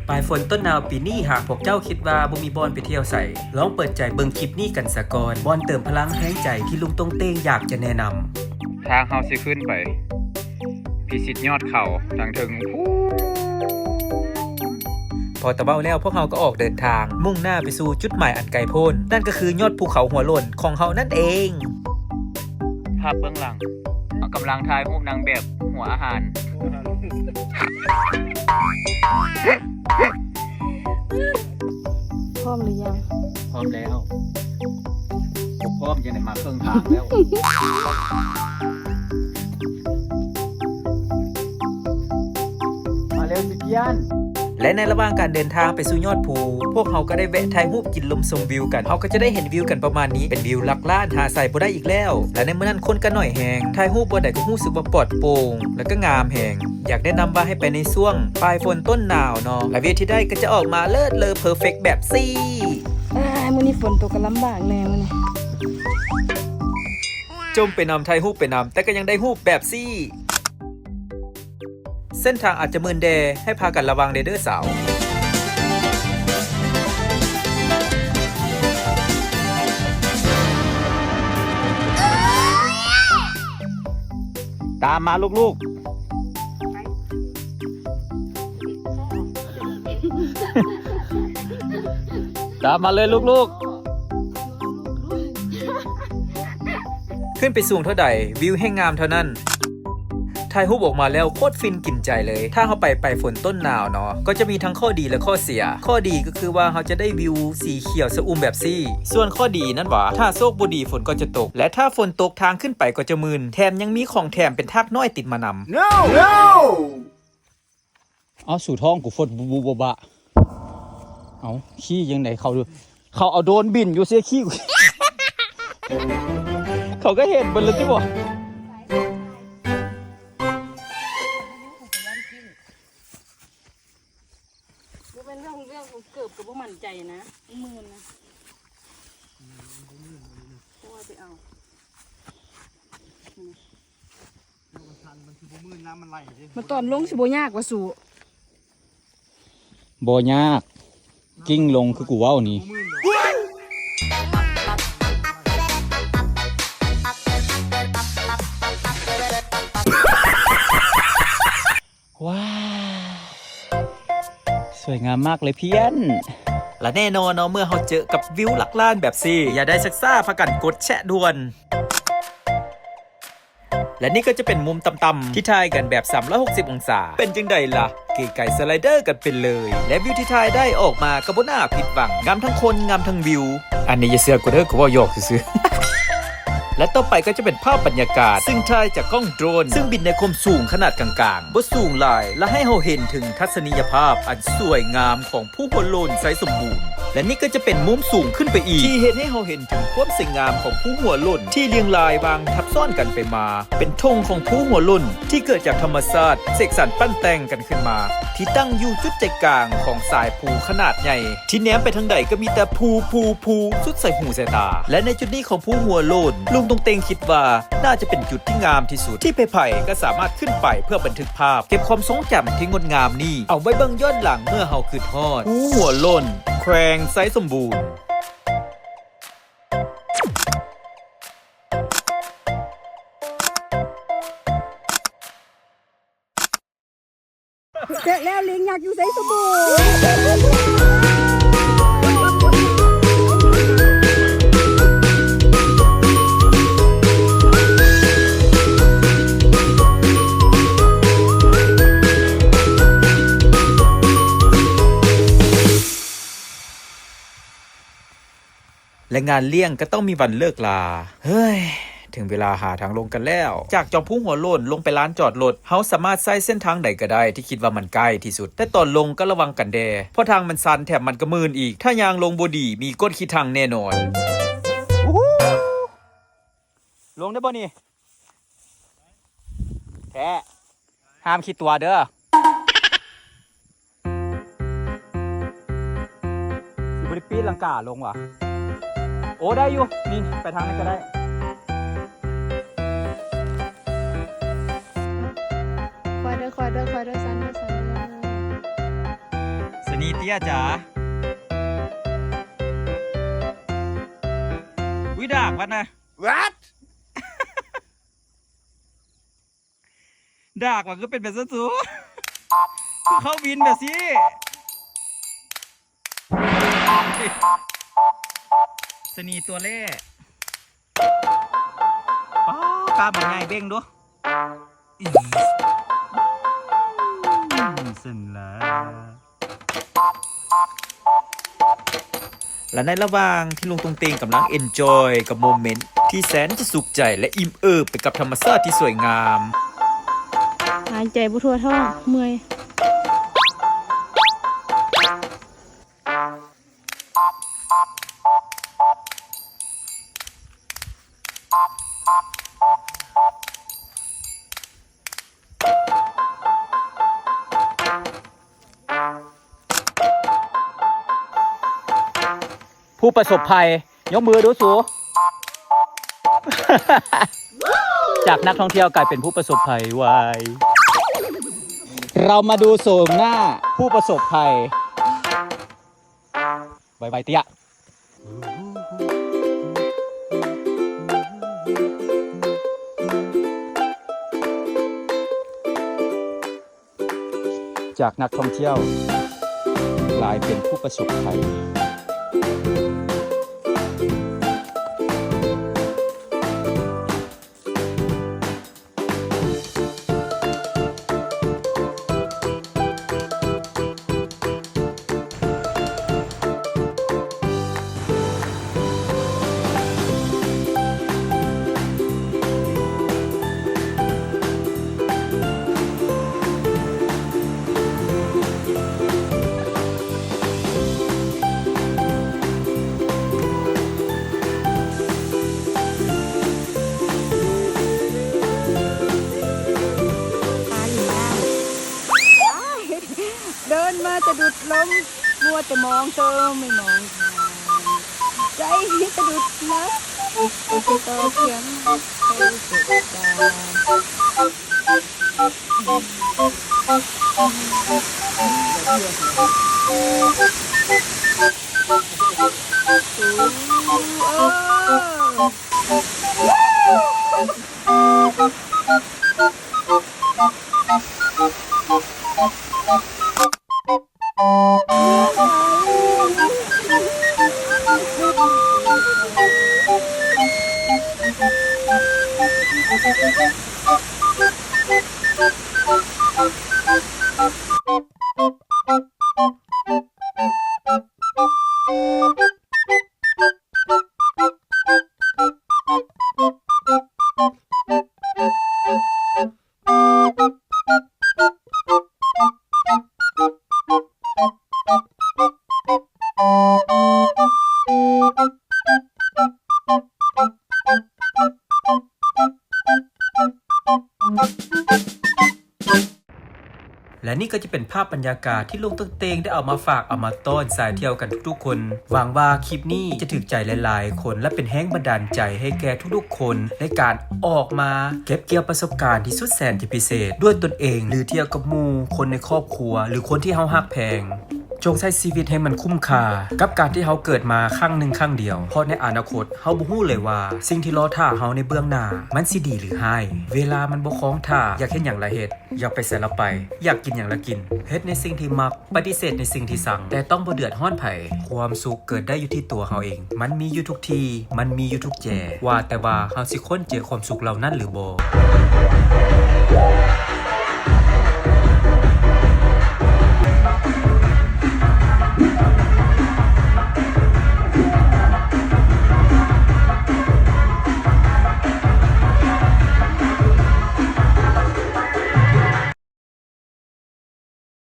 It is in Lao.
ປາຍຝົນຕົ້ນໜາວປີນີ້ ຫາກພວກເຈົ້າຄິດວ່າບໍ່ມີບ່ອນໄປທ່ຽວໃສ, ລອງເປີດໃຈເບິ່ງຄລິບນີ້ກັນສາກ່ອນ, ບ່ອນເຕີມພະລັງແຮງໃຈທີ່ລຸງຕົງເຕັງຢາກຈະແນະນຳ. ທາງເຮົາຊິຂຶ້ນໄປພິຊິດຍອດເຂົາທາງເທິງພຸ້ນ. ພໍຕະເວົ້າແລ້ວ ພວກເຮົາກໍອອກເດີນທາງ ມຸ່ງໜ້າໄປສູ່ຈຸດໝາຍອັນໄກໂພ້ນ, ນັ້ນກໍຄືຍອດພູເຂົາຫົວໂລ້ນຂອງເຮົານັ້ນເອງ. ພາບເບື້ອງຫຼັງ ເຮົາກຳລັງຖ່າຍຮູບນາງແບບຫົວອາຫານ. ພ້ອມຫຼືຍັງ? ພ້ອມແລ້ວ. ບໍ່ພ້ອມຈັ່ງໃດ ມາເຄິ່ງທາງແລ້ວ. ມາເລັວຊິພຽນ. ແລະ ໃນລະຫວ່າງການເດີນທາງໄປສູ່ຍອດພູ, ພວກເຮົາກໍໄດ້ແວະຖ່າຍຮູບກິນລົມຊົມວິວກັນ. ເຮົາກໍຈະໄດ້ເຫັນວິວກັນປະມານນີ້, ເປັນວິວຫຼັກລ້ານ ຫາໃສບໍ່ໄດ້ອີກແລ້ວ. ແລະ ໃນມື້ນັ້ນຄົນກໍໜ້ອຍແຮງ, ຖ່າຍຮູບບ່ອນໃດກໍຮູ້ສຶກວ່າປອດໂປ່ງ ແລະ ກໍງາມແຮງ. ຢາກແນະນຳວ່າໃຫ້ໄປໃນຊ່ວງປາຍຝົນຕົ້ນໜາວເນາະ, ແລະ ວິວທີ່ໄດ້ກໍຈະອອກມາເລີດເລີເພີເຟັກແບບນີ້. ອ້າຍ ມື້ນີ້ຝົນຕົກກໍລຳບາກແດ່ມື້ນີ້. ຈົ່ມໄປນຳ ຖ່າຍຮູບໄປນຳ ແຕ່ກໍຍັງໄດ້ຮູບແບບນີ້. ເສັ້ນທາງອາດຈະມື່ນແດ່, ໃຫ້ພາກັນລະວັງແດ່ເດີສາວ. ຕາມມາລູກໆ. ຕາມມາເລີຍລູກໆ. ຂຶ້ນໄປສູງເທົ່າໃດ ວິວແຮ່ງງາມເທົ່ານັ້ນ. ຖ່າຍຮູບອອກມາແລ້ວໂຄດຟິນກິນໃຈເລີຍ. ຖ້າເຮົາໄປປາຍຝົນຕົ້ນໜາວເນາະ ກໍຈະມີທັງຂໍ້ດີ ແລະ ຂໍ້ເສຍ. ຂໍ້ດີກໍຄືວ່າເຮົາຈະໄດ້ວິວສີຂຽວຊະອຸ່ມແບບນີ້. ສ່ວນຂໍ້ດີນັ້ນຫວາ ຖ້າໂຊກບໍ່ດີຝົນກໍຈະຕົກ ແລະ ຖ້າຝົນຕົກທາງຂຶ້ນໄປກໍຈະມື່ນ. ແຖມຍັງມີຂອງແຖມເປັນທາກນ້ອຍຕິດມານຳ. ເອົາ ສູທ້ອງກູຟົດບຸບຸບະ. ເອົາ ຂີ້ຈັ່ງໃດ ເຂົາ ເຂົາເອົາໂດຣນບິນຢູ່ເຊຂີ້ ເຂົາກໍເຫັນເບິດແລ້ວຕິບໍ່. ບໍ່ແມ່ນເລື່ອງ ເລື່ອງຂອງເກີບກໍບໍ່ໝັ້ນໃຈນະ ໝື່ນນະ ບໍ່ວ່າໄປເອົາ. ມັນຕອນລົງຊິບໍ່ຍາກວ່າສູ? ບໍ່ຍາກ, ກິ່ງລົງຄືກູເວົ້ານີ້. ວ້າວ ສວຍງາມມາກເລີຍພຽນ. ແລະແນ່ນອນເນາະ ເມື່ອເຮົາເຈີກັບວິວຫຼັກລ້ານແບບນີ້ ຢ່າໄດ້ຊັກຊ້າ ພາກັນກົດແຊະດ່ວນ. ແລະນີ້ກໍຈະເປັນມຸມຕ່ຳໆ ທີ່ຖ່າຍກັນແບບສາມຮ້ອຍຫົກສິບອົງສາ. ເປັນຈັ່ງໃດລະ? ເກໄກສະໄລເດີກັນໄປເລີຍ ແລະວິວທີ່ຖ່າຍໄດ້ອອກມາກໍບໍ່ໜ້າຜິດຫວັງ. ງາມທັງຄົນ ງາມທັງວິວ. ອັນນີ້ຢ່າເຊື່ອກູເດີ ກູເວົ້າຢອກຊື່ໆ. ແລະຕໍ່ໄປກໍຈະເປັນພາບບັນຍາກາດ ຊຶ່ງຖ່າຍຈາກກ້ອງໂດຣນ ຊຶ່ງບິນໃນຄວາມສູງຂະໜາດກາງໆ ບໍ່ສູງຫຼາຍ ແລະໃຫ້ເຮົາເຫັນເຖິງທັດສະນີຍະພາບອັນສວຍງາມຂອງພູຫົວໂລ້ນໄຊສົມບູນ. ແລະນີ້ກໍຈະເປັນມຸມສູງຂຶ້ນໄປອີກ ທີ່ເຮັດໃຫ້ເຮົາເຫັນເຖິງຄວາມສວຍງາມຂອງພູຫົວໂລ້ນ ທີ່ລຽງລາຍວາງທັບຊ້ອນກັນໄປມາ ເປັນທົ່ງຂອງພູຫົວໂລ້ນ ທີ່ເກີດຈາກທຳມະຊາດເສກສັນປັ້ນແຕ່ງກັນຂຶ້ນມາ ທີ່ຕັ້ງຢູ່ຈຸດໃຈກາງຂອງສາຍພູຂະໜາດໃຫຍ່ ທີ່ແນມໄປທາງໃດກໍມີແຕ່ພູ ພູ ພູ ສຸດໃສ່ຫູໃສ່ຕາ. ແລະໃນຈຸດນີ້ຂອງພູຫົວໂລ້ນ ລຸງຕົງເຕັງຄິດວ່າໜ້າຈະເປັນຈຸດທີ່ງາມທີ່ສຸດ ທີ່ໃຜໆກໍສາມາດຂຶ້ນໄປເພື່ອບັນທຶກພາບ ເກັບຄວາມຊົງຈຳທີ່ງົດງາມນີ້ເອົາໄວ້ເບິ່ງຍ້ອນຫຼັງ ເມື່ອເຮົາຄິດຮອດພູຫົວໂລ້ນ ແຂວງໄຊສົມບູນ. ເສະແລ້ວ ເລງຍັກຢູ່ໄຊສົມບູນ. ແລະງານລ້ຽງກໍຕ້ອງມີວັນເລີກລາ. ເຮີ້ຍ ເຖິງເວລາຫາທາງລົງກັນແລ້ວ. ຈາກຈອມພູຫົວໂລ້ນລົງໄປລານຈອດລົດ ເຮົາສາມາດໃຊ້ເສັ້ນທາງໃດກໍໄດ້ທີ່ຄິດວ່າມັນໃກ້ທີ່ສຸດ, ແຕ່ຕອນລົງກໍລະວັງກັນແດ່ ເພາະທາງມັນຊັນ ແຖມມັນກໍມື່ນອີກ. ຖ້າຍ່າງລົງບໍ່ດີ ມີກົ້ນຂີ້ຖັງແນ່ນອນ. ອູ້ ລົງໄດ້ບໍ່ນີ້? ແທ້ ຫ້າມຂີ້ຕົວະເດີ. ຊິບໍ່ໄດ້ປີນລັງກາລົງຫວາ? ໂອ້ ໄດ້ຢູ່ ນີ້ ໄປທາງນັ້ນກໍໄດ້. ຄ່ອຍເດີ ຄ່ອຍເດີ ຄ່ອຍເດີ ຊັນເດີ ຊັນເດີ. ສະໜ ອີເຕ້ຍຈ໋າ ອຸ້ຍ ດາກມັນນະ What? ດາກມັນຄືເປັນແບບຊັ້ນສູ ຄືເຂົ້າວິນແບບຊີ້ ຊະນີຕົວແລ້ ປ້າ ກ້າມບັກໃຫຍ່ເບິ່ງດູ ອີ ຊັ້ນລະ. ແລະ ໃນລະຫວ່າງທີ່ລຸງຕົງເຕັງກຳລັງເອັນຈອຍກັບໂມເມັນທີ່ແສນຈະສຸກໃຈ ແລະ ອີ່ມເອີບໄປກັບທຳມະຊາດທີ່ສວຍງາມ ຫາຍໃຈບໍ່ທົ່ວທ້ອງ ເມື່ອຍ. ຜູ້ປະສົບໄພ ຍົກມືດູສູ ຈາກນັກທ່ອງທ່ຽວກາຍເປັນຜູ້ປະສົບໄພ ວາຍ ເຮົາມາດູໂສມໜ້າຜູ້ປະສົບໄພ ໄວໆ ເຕ້ຍ. ຈາກນັກທ່ອງທ່ຽວກາຍເປັນຜູ້ປະສົບໄພ. ເດີນມາສະດຸດລົ້ມ ມັວແຕ່ມອງເທີ ໄມ່ມອງ ໃຈສະດຸດນະ ຕໍ່ຄຽງ ໃຈສະດຸດນະ. ແລະ ນີ້ກໍຈະເປັນພາບບັນຍາກາດທີ່ລຸງຕົງເຕັງໄດ້ເອົາມາຝາກເອົາມາຕ້ອນສາຍທ່ຽວກັນທຸກໆຄົນ. ຫວັງວ່າຄລິບນີ້ຈະຖືກໃຈຫຼາຍໆຄົນ ແລະ ເປັນແຮງບັນດານໃຈໃຫ້ແກ່ທຸກໆຄົນ ໃນການອອກມາເກັບກ່ຽວປະສົບການທີ່ສຸດແສນຈະພິເສດດ້ວຍຕົນເອງ ຫຼື ທ່ຽວກັບໝູ່, ຄົນໃນຄອບຄົວ ຫຼື ຄົນທີ່ເຮົາຮັກແພງ. ຈົ່ງໃຊ້ຊີວິດໃຫ້ມັນຄຸ້ມຄ່າກັບການທີ່ເຮົາເກີດມາຄັ້ງໜຶ່ງຄັ້ງດຽວ, ເພາະໃນອະນາຄົດເຮົາບໍ່ຮູ້ເລີຍວ່າສິ່ງທີ່ລໍຖ້າເຮົາໃນເບື້ອງໜ້າມັນຊິດີ ຫຼື ຮ້າຍ. ເວລາມັນບໍ່ຄອງທ່າ, ຢາກເຮັດຫຍັງລະເຮັດ, ຢາກໄປໃສລະໄປ, ຢາກກິນຫຍັງລະກິນ, ເຮັດໃນສິ່ງທີ່ມັກ, ປະຕິເສດໃນສິ່ງທີ່ຊັງ, ແຕ່ຕ້ອງບໍ່ເດືອດຮ້ອນໃຜ. ຄວາມສຸກເກີດໄດ້ຢູ່ທີ່ຕົວເຮົາເອງ, ມັນມີຢູ່ທຸກທີ່, ມັນມີຢູ່ທຸກແຈ. ວ່າແຕ່ວ່າເຮົາຊິຄົ້ນເຈີຄວາມສຸກເຫຼົ່ານັ້ນຫຼືບໍ່? ເ